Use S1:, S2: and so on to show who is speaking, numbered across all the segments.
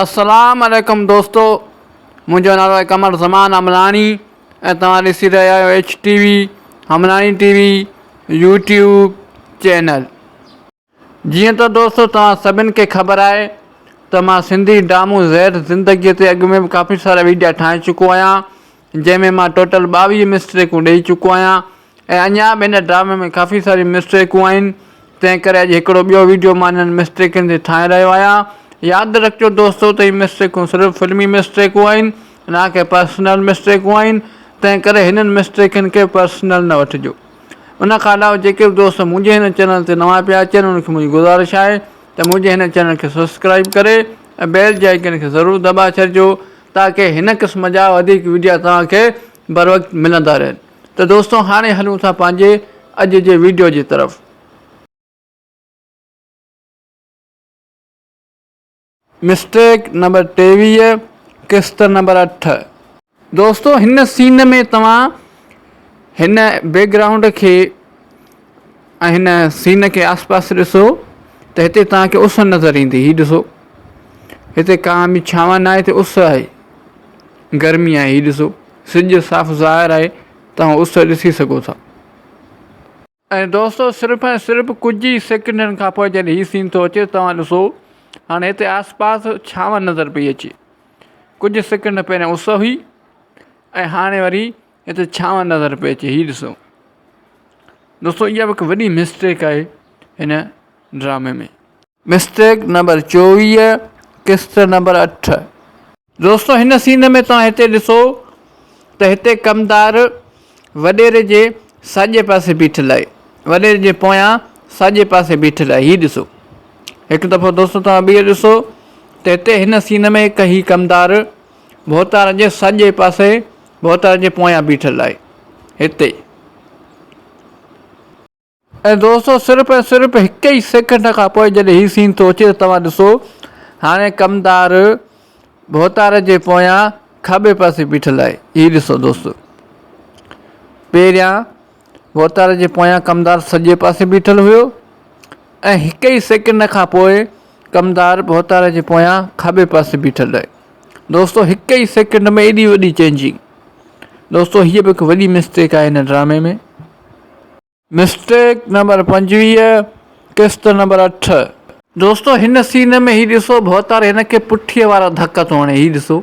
S1: السلام عليڪم دوستو منهنجو نالو آهي قمر زمان عملاڻي ۽ توهان ڏسي رهيا آهيو H T V Humlani T V YouTube channel. جيئن ته دوستو توهان سڀن کي خبر آهي ته مان سنڌي ڊرامو زهر زندگي تي اڳ ۾ به ڪافي سارا ويڊيا ٺاهي چڪو آهيان جنهن ۾ مان ٽوٽل 22 مسٽيڪون ڏئي چڪو آهيان ۽ اڃا به هن ڊرامي ۾ ڪافي ساريون مسٽيڪون آهن تنهن ڪري اڄ هڪڙو ٻيو ويڊيو مان انهن مسٽيڪن تي ٺاهي رهيو آهيان ياد رکجو دوستو ته هي مسٽيڪون صرف فلمي مسٽيڪون آهن نه ڪي پرسنل مسٽيڪون آهن تنهن ڪري هنن مسٽيڪن کي پرسنل نه وٺجو. ان کان علاوه جيڪي به دوست منهنجي هن چينل تي نوان پيا اچن انهن کي منهنجي گذارش آهي ته منهنجي هن چينل کي سبسڪرائب ڪري ۽ بيل جي آئيڪن کي ضرور دٻائي ڇڏجو تاڪه هن قسم جا وڌيڪ وڊيا توهان کي بروقت ملندا رهن ته دوستو هاڻي هلون ٿا پنهنجي اڄ جي وڊيو جي طرف. مسٽيڪ نمبر 23 قسط نمبر 8. دوستو هن سين ۾ توهان هن بيڪ گرائونڊ کي ۽ هن سين کي آس پاس ڏسو ته هتي توهان کي اس نظر ايندي هي ڏسو هتي ڪا به ڇانو نه آهي هتي اس آهي گرمي آهي هي ڏسو سج صاف ظاهر آهي توهان اس ڏسي سگهو ٿا. ۽ دوستو صرف ۽ صرف ڪجهه ئي سيڪنڊن کان پوء جڏهن هي سين ٿو اچي توهان ڏسو هاڻي هتي آس پاس ڇانو نظر پئي اچي ڪجهه سيڪنڊ پهريان اس هئي ۽ هاڻي وري هتي ڇانو نظر پئي اچي هي ڏسو دوستو اها به هڪ وڏي مسٽيڪ آهي هن ڊرامي ۾. مسٽيڪ نمبر 24 قسط نمبر 8. دوستو هن سين ۾ توهان هتي ڏسو ته هتي ڪمدار وڏيري جي ساڄي پاسي بيٺل آهي وڏيري جي پويان ساڄي پاسي بيٺل آهي هي ڏسو هڪ دفعو دوستو توهان ٻيهر ڏسو ته هتي هن سين ۾ هڪ هي ڪمدار ڀوتار جي ساڄي پاسي ڀوتار جي پويان بيٺل آهي هتي. ۽ دوستو صرف ۽ صرف هڪ ئي سيڪنڊ کان پوء جڏهن هي سين ٿو اچي ته توهان ڏسو هاڻي ڪمدار ڀوتار جي پويان کاٻي پاسي بيٺل آهي هي ڏسو دوستو پهريان ڀوتار جي پويان ڪمدار سڄي پاسي بيٺل هيو ۽ هڪ ئي سيڪنڊ کان پوء ڪمدار ڀوتار جي پويان کاٻي پاسي بيٺل آهي دوستو هڪ ئي سيڪنڊ ۾ ايڏي وڏي چينجنگ دوستو هيء به هڪ وڏي مسٽيڪ آهي هن ڊرامي ۾ مسٽيڪ نمبر 25 قسط نمبر 8. دوستو هن سين ۾ هي ڏسو ڀوتار هن کي پٺيء وارا ڌڪ ٿو هڻي هي ڏسو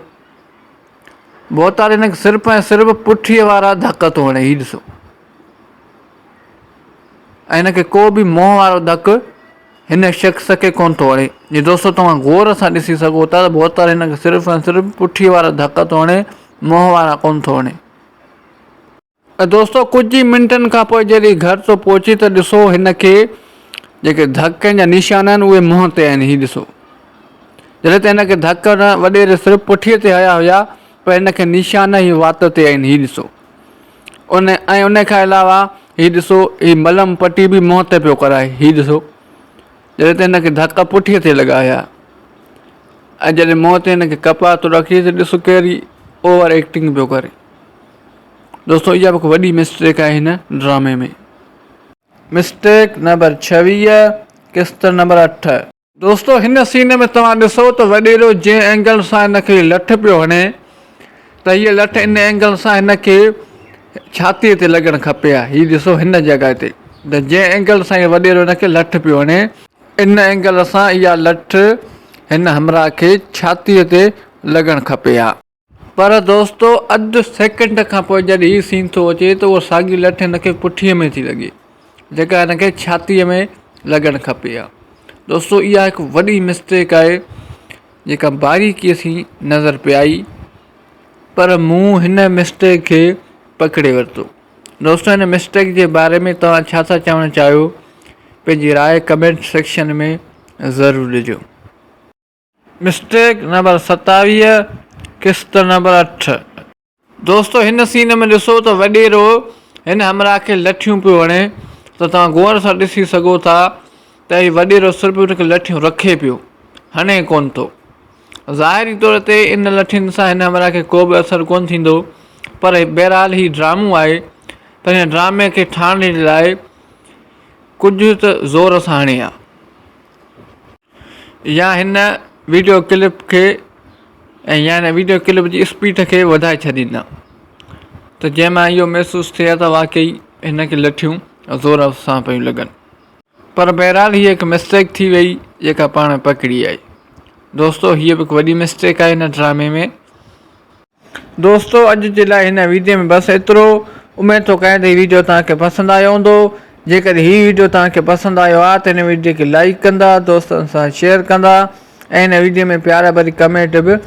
S1: ڀوتار هن کي صرف ۽ صرف پٺيء وارا ڌڪ ٿو هڻي هي ڏسو ۽ هن کي ڪو به منهن وارو ڌڪ هن شخص کي ڪون ٿو هڻي جي دوستو توهان غور سان ڏسي سگهو ٿا ته ڀوتار هن کي صرف ۽ صرف پٺيء وارا ڌڪ ٿو هڻي منهن وارا ڪون ٿو هڻي. ۽ دوستو ڪجهه ئي منٽن کان پوء جڏهن گهر ٿو پهچي ته ڏسو هن کي جيڪي ڌڪن جا نشان آهن اهي منهن تي آهن هي ڏسو جڏهن ته هن کي ڌڪ نه وڏيري صرف پٺيء تي هيا هيا پر هن کي نشان هي وات تي آهن هي ڏسو ان ۽ ان کان علاوه هي ڏسو هي ملم پٽي به منهن تي پيو ڪرائي هي ڏسو جڏهن ته هن کي ڌڪ پٺيء تي لڳا هيا ۽ جڏهن منهن تي هن کي ڪپڙا ٿو رکي ته ڏسو ڪهڙي اوور ايڪٽنگ پيو ڪري دوستو اها به هڪ وڏي مسٽيڪ آهي هن ڊرامي ۾. مسٽيڪ نمبر 26 قسط نمبر 8. دوستو هن سين ۾ توهان ڏسو ته وڏيرو جنهن اينگل سان هن کي لٺ پيو هڻي ته هيء لٺ ان اينگل سان هن کي ڇاتيء تي لڳڻ کپي ها هي ڏسو هن جڳهه تي ته جنهن اينگل سان هي وڏيرو هن کي لٺ پيو هڻي ان اينگل سان اها لٺ هن همراهه کي ڇاتيء تي لڳڻ کپي ها. پر دوستو اڌ سيڪنڊ کان پوء جڏهن هي سين ٿو اچي ته اها ساڳي لٺ هن کي پٺيء ۾ ٿي لڳي جيڪا هن کي ڇاتيء ۾ لڳڻ کپي ها. دوستو اها هڪ وڏي مسٽيڪ آهي جيڪا باريڪيء سين نظر پئي آئي پر مون هن مسٽيڪ کي پڪڙي ورتو. دوستو هن مسٽيڪ جي باري ۾ توهان ڇا ٿا چوڻ چاهيو پنهنجي راء ڪمينٽ سيڪشن ۾ ضرور ڏجو. مسٽيڪ نمبر 27 قسط نمبر 8. دوستو هن سين ۾ ڏسو ته وڏيرو هن همراهه کي لٺيون پيو هڻي ته توهان غور سان ڏسي سگهو ٿا ته هي وڏيرو صرف هن کي لٺيون رکي پيو هڻي ڪونه ٿو ظاهري طور تي ان لٺين سان هن همراهه کي ڪو به اثر ڪونه ٿيندو پر بهرحال هي ڊرامو آهي پر هن ڊرامي کي ٺاهڻ جي لاء ڪجهه ته زور سان هڻي ها. يا هن ويڊيو ڪلپ کي ۽ يا هن ويڊيو ڪلپ جي اسپيڊ کي وڌائي ڇڏيندا ته جنهن مان اهو محسوس ٿئي ته واقعي هن کي لٺيون زور سان پيون لڳن. پر بهرحال هيء هڪ مسٽيڪ ٿي وئي جيڪا پاڻ پڪڙي آئي. دوستو هيء به هڪ وڏي مسٽيڪ آهي هن ڊرامي ۾. دوستو اڄ جي لاء هن ويڊيو ۾ بس ايترو. اميد ٿو ڪيان ته هي ويڊيو توهان کي پسند آيو هوندو. جيڪڏهن هي ويڊيو توهان کي پسند آيو آهي ته هن ويڊيو کي لائيڪ ڪندا، دوستن سان شيئر ڪندا ۽ هن ويڊيو ۾ پيار ڀري ڪمينٽ به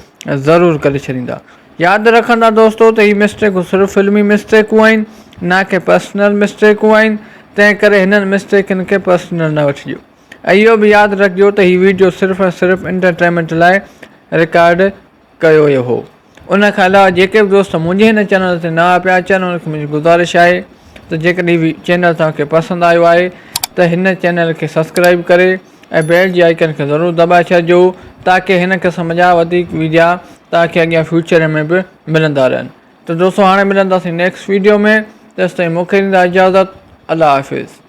S1: ضرور ڪري ڇڏيندا. ياد رکندا دوستو ته هي مسٽيڪون صرف فلمي مسٽيڪون آهن نه ڪي پرسنل مسٽيڪون آهن تنهن ڪري هنن مسٽيڪن کي پرسنل نه وٺجو ۽ اهو به ياد رکجو ته هي ويڊيو صرف ۽ صرف انٽرٽينمينٽ لاء رڪارڊ ڪيو ويو هو. ان کان علاوه جيڪي به دوست منهنجي هن چينل تي نوان پيا اچن انهن کي منهنجي گذارش آهي ته جيڪڏهن هي چينل توهان کي پسند آيو آهي ته هن چينل کي سبسڪرائب ڪري ۽ بيل جي آئيڪن کي ضرور دٻائي ڇڏجو تاڪه هن قسم جا وڌيڪ ويڊيا توهان کي اڳيان فيوچر ۾ به ملندا رهن ته دوستو هاڻي ملنداسين نيڪسٽ ويڊيو ۾ تيستائين مون کي ڏيندا اجازت الله حافظ.